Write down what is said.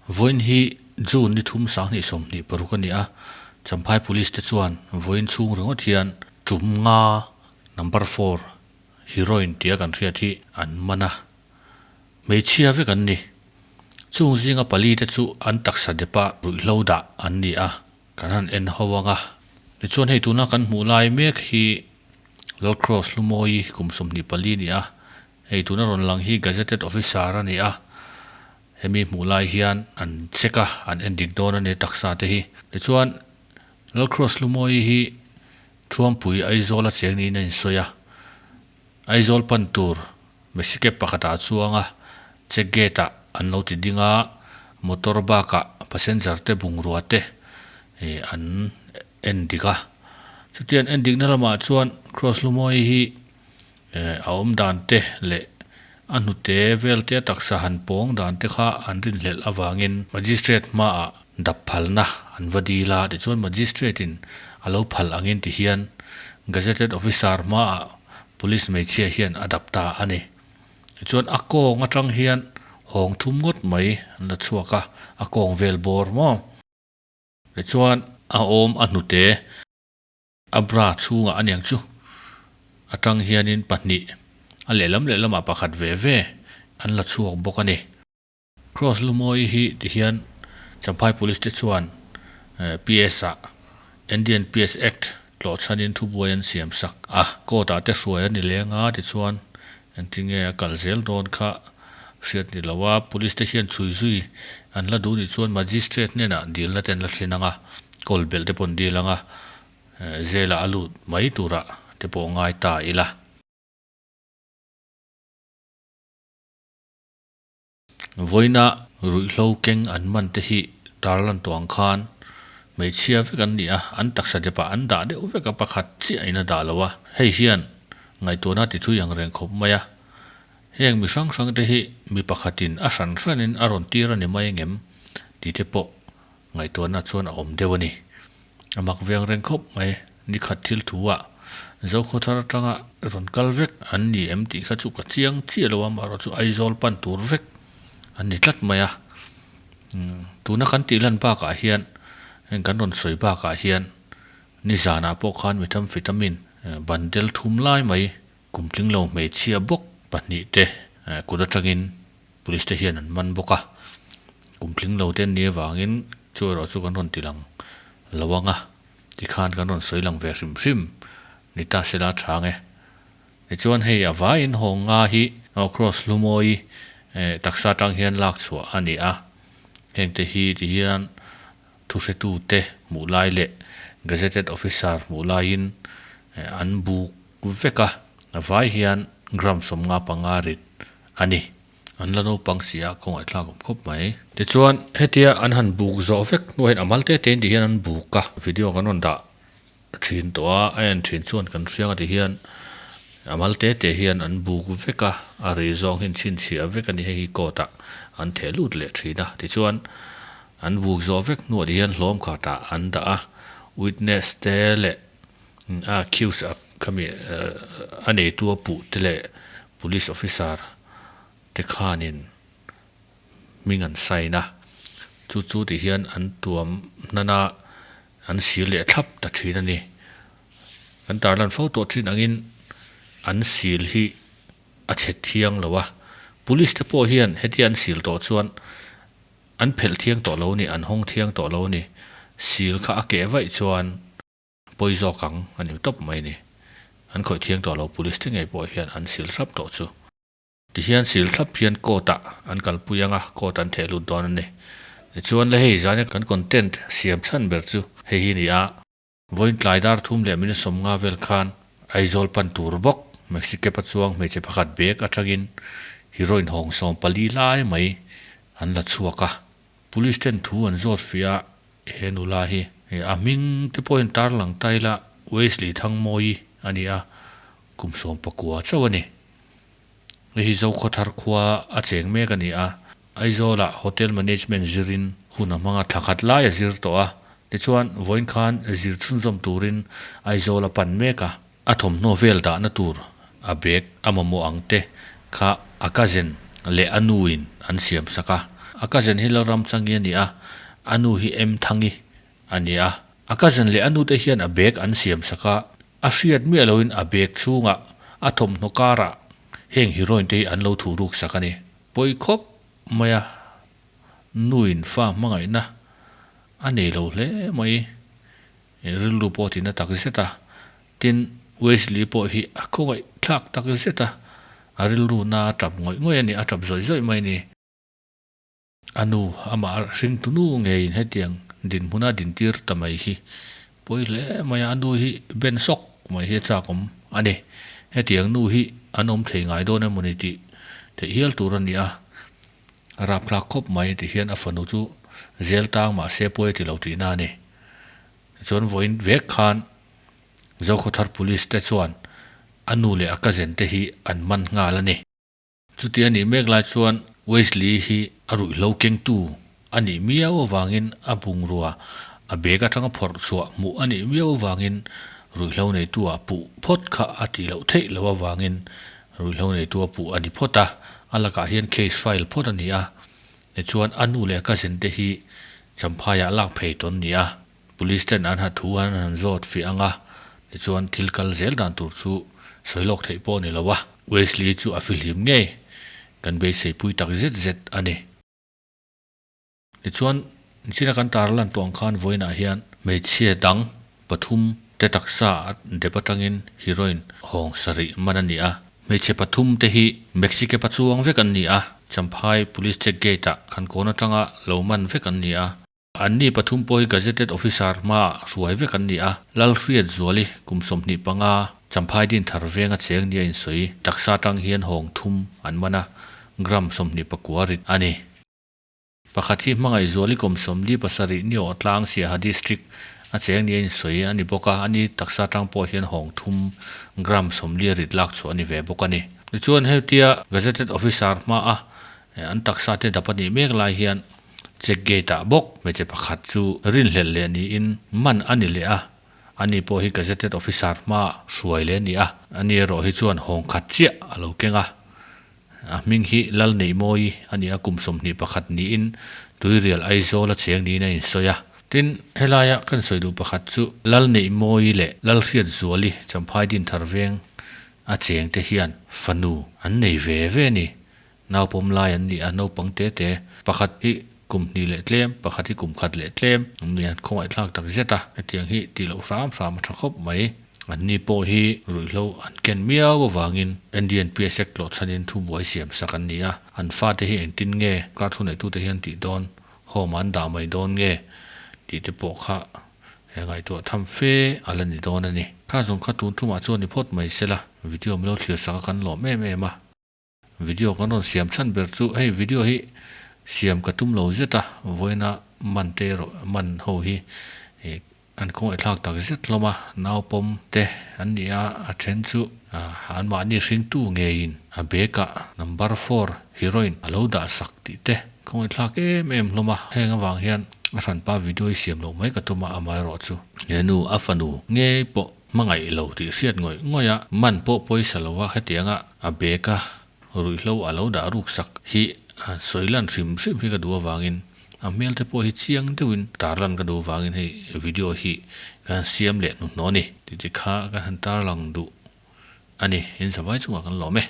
Vawiin hi June ni thum 2026 a ni a, Champhai Police te chuan vawiin chhung ringawt hian tum nga number four heroin tia kan hriat hi an man a, hmeichhia vek an ni. Chung zinga pali te chu an taksa depa ruihhlo dah an ni a, kan han en ho ang a. Tichuan hei tuna kan hmuh lai mek hi Lord Cross Lumawi kum 24 a ni a, hei tuna rawn lang hi Gazetted Officer a ni a, Hemi hmuh lai hian an check a, an en dik dawn a ni taksa te hi. Tichuan, Lalcross Lumawi hi Thuampui Aizawl a cheng niin a insawi a. Aizawl pan tur Maxi-cab pakhatah a chuang a, check gate ah an lo ti ding a, motor bakah passenger te bungrua te an en dik a. Chutia an en dikna lamah chuan Cross Lumawi hi A awm dan te leh a hnute vel te a taksa han pawng dan te kha an rinhlelh avangin Magistrate hmaah dap phalna an va dil a, tichuan Magistrate in a lo phal angin ti hian Gazetted Officer hmaah Police hmeichhia hian a dap ta a ni. Tichuan a kawng atang hian hawng thum ngawt mai an la chhuak a, a kawng vel bawr maw? Tichuan a awm a hnute. A bra chhungah aniang chu atang hianin pahnih a lehlam lehlamah pakhat ve ve an la chhuak bawk a ni. Cross Lumawi hi tihian Champhai Police te chuan PS ah Indian PS Act tlawh chhanin thubuai an siam sak a, court ah te hruai a ni leng a tichuan engtinge a kal zel dawn kha hriat ni lo a, Police te hian chhui zui an la duh nih chuan Magistrate hnenah dilna te an la thlen ang a, kawl belh te pawh an dil ang a, Jail-ah a lut mai turah te pawh ngai ta ila. Vawiina ruihhlo keng an man te hi tarlan tawh ang khan hmeichhia vek an ni a, an taksa depah an dah deuh vek a, pakhat chiahin a dah lo a, hei hian ngaihtuahna ti thui ang reng khawp mai a. Heng mi hrang hrang te hi mi pakhatin a hran hranin a rawn tir a ni mai engem tih te pawh Ngaihtuahna chuan a awm deuh a ni. A mak veng reng khawp mai. Ni khat thil thu ah Zokhawthar atanga rawn kal vek an ni em tih kha chu ka chiang chiah lo a, amaherawh chu Aizawl pan tur vek an ni tlat mai a. Tuna kan tih lan bakah hian heng kan rawn sawi bakah hian nizanah pawh khan methamphetamine bandel thum lai mai kum tling lo hmeichhia bawk pahnih te kut atangin Police te hian an man bawk a, kum tling lo te an nih avangin chu erawh chu kan rawn ti lang lo ang a, tikhan kan rawn sawi lang ve hrim hrim ni ta sela tha ang e. Tichuan hei a vaiin hawng nga hi Cross Hlumawi taksa atang hian lak chhuah a ni a, hengte hi tihian thuhretute hmuh lai leh Gazetted Officer hmuh laiin an buk vek a, a vai hian gram 55 rit a ni. An la naupang si a, kawngaihthlak awm khawp mai. Tichuan, hetia an han buk zawh vek hnuah hian a mal te tein tihian an buk a, video kan rawn dah thin tawh a, a en thin chuan kan hriang a tihian a mal te te hian an buk vek a, a ri zawng hi an chhinchhiah vek a ni, hei hi court ah an theh lut leh thin a. Tichuan, an buk zawh vek hnuah tihian hlawm khatah an dah a, witness te leh a accused a khami a neitu a puh te leh police officer te khanin hming an sign a, chu chu ti hian an tuam hnan a an sil leh thlap ta thin a ni. Kan tarlan fo tawh thin angin an sil hi a chhe thiang lo a, police te pawh hian hetia an sil tawh chuan an phelh thiang tawh lo a ni, an hawng thiang tawh lo a ni, sil kha a keh vaih chuan Pawi zawk ang a ni tawp mai ni. An khawih thiang tawh lo police te ngei pawh hian an sil thlap tawh chu. Tihian sil thlap hian court ah an kalpui ang a, court an theh lut dawn a ni. Tichuan le hei zan kan content siam chhan ber chu hei hi ni a. Vawiin tlai dar thum leh minute 50 vel khan Aizawl pan tur bawk Maxi cab a chuang hmeichhe pakhat bag atangin heroin hawng 14 lai mai an la chhuak a. Police ten thu an zawt fiah a, He nula hi a hming te pawhin tarlang ta ila Wesley Thangmawi a ni a, kum 19 chauh a ni. Hei hi Zokhawthar khua a cheng mek a ni a, Aizawlah Hotel Management zirin hun a hmang a, thla khat lai a zir tawh a, tichuan vawiin khan zir chhunzawm turin Aizawl a pan mek a. A thawmhnaw vel dahna tur a bag a mamawh ang te kha a cousin leh a nuin an siam sak a. A cousin hi Lalramchangi a ni a, a nu hi M Thangi a ni a. A cousin leh a nute hian a bag an siam sak a, a hriat miah loin a bag chhungah a thawmhnaw karah heng heroin te hi an lo thuh ruk sak a ni. Pawi khawp mai a, nuin fa hmangaihna a nei lo hle mai. Rilru pawh tina tak zet a, tin Wesley pawh hi a khawngaih thlak tak zet a, a rilru na a tap ngawih ngawih a ni, a tap zawih zawih mai a ni. A nu, amah hringtu nu ngeiin hetiang dinhmuna dintir ta mai hi pawi hle mai a, a nu hi ben sawk mai hi a chakawm a ni. Hetiang nu hi an awm thei ngai dawn emawni tih theih hial tur a ni a, a rapthlak khawp mai ti hian a fanu chu zel tang mahse pawi a ti lo tihna a ni. Chuan vawiin vek khan Zokhawthar Police te chuan a nu leh a cousin te hi an man nghal a ni. Chuti a nih mek lai chuan Wesley hi a ruihhlo kengtu a nih miau avangin a bungrua a bag atanga phawrh chhuah hmuh a nih miau avangin ruihhlo neitu ah puh phawt kha a tih loh theih loh avangin ruihhlo neitu a puh a ni phawt a, a lakah hian case file phawt a ni a. Tichuan a nu leh a cousin te hi Champhaiah lak phei tawn ni a, Police ten an ha thu an han zawt fiah ang a, tichuan thil kal zel dan tur chu sawi lawk theih pawh a ni lo a. Wesley chu a fihlim ngei, kan beiseipui tak zet zet a ni. Tichuan china kan tar lan tawh ang khan vawiinah hian hmeichhia dang pathum te taksa a dep atangin heroin hawng sarih man a ni a. Hmeichhe pathum te hi Mexique pa chuang vek an ni a, Champhai Police Check Gate ah khan kawn atanga lo man vek an ni a. Anni pathum pawh hi Gazetted Officer hmaah hruai vek an ni a, Lalhriat Zuali kum 25, Champhai Dinthar venga cheng nia insawi taksa atang hian hawng thum an man a, gram 29 rit a ni. Pakhat hi Hmangaih Zuali kum 47 Niawh Tlang Siaha District a cheng nia insawi a ni bawk a, ani taksa atang pawh hian hawng thum gram 40 rit lak chhuah a ni ve bawk a ni. Tichuan hetia Gazetted Officer hmaa an taksa te dap a nih mek lai hian Check gate ah bawk hmeichhe pakhat chu rinhlelh leh niin man a ni leh a, ani pawh hi gazetted officer hma hruai leh a ni a, ani erawh hi chuan hawng khat chiah a lo keng a, a hming hi Lalneihmawi a ni a, kum 21 niin Tuirial Aizawl a cheng niin a insawi a. Tin, helaia kan sawi duh pakhat chu Lalneihmawi leh Lalhriatzuali Champhai Dinthar veng a cheng te hian fanu an nei ve ve a ni. Naupawm lai an ni a, naupang te te, pakhat hi kum hnih leh tlem, pakhat hi kum khat leh tlem an ni a, khawngaihthlak tak zet a, hetiang hi tih loh hram hram a tha khawp mai. Anni pawh hi ruihhlo an ken miau avangin NDNPS Act tlawh chhanin thubuai siam sak an ni a, an fate hi engtin nge kar thuneitute hian tih dawn, home ah an dah mai dawn nge tih te pawh kha he ngaihtuah tham fe a la ni dawn a ni. Kha zawng kha tun tumah chuan ni phawt mai sela, video milo thlir sak a kan lawm em em a. Video kan rawn siam chhan ber chu hei video hi siam ka tum lo zet a, vawiina man te erawh man ho hi ih an khawngaih thlak tak zet hlawm a, naupawm te an ni a, a then chu anmahni hringtu ngeiin a bag ah number four heroin a lo dah sak tih te khawngaih thlak em em hlawm a, heng avang hian a hranpa video hi siam loh mai ka tum a, amaherawh chu he nu a fanu ngei pawh Hmangaih lo tih hriat ngawih ngawih a, man pawh pawisa lo a hetianga a bag a ruihhlo a lo dah ruk sak hi sawi lan hrim hrim hi ka duh avangin a hmel te pawh hi chiang deuhin tar lan ka duh avangin hei video hi ka han siam leh hnuhnawh a ni tih te kha ka han tar lang duh a ni. In zavai chungah kan lawm e.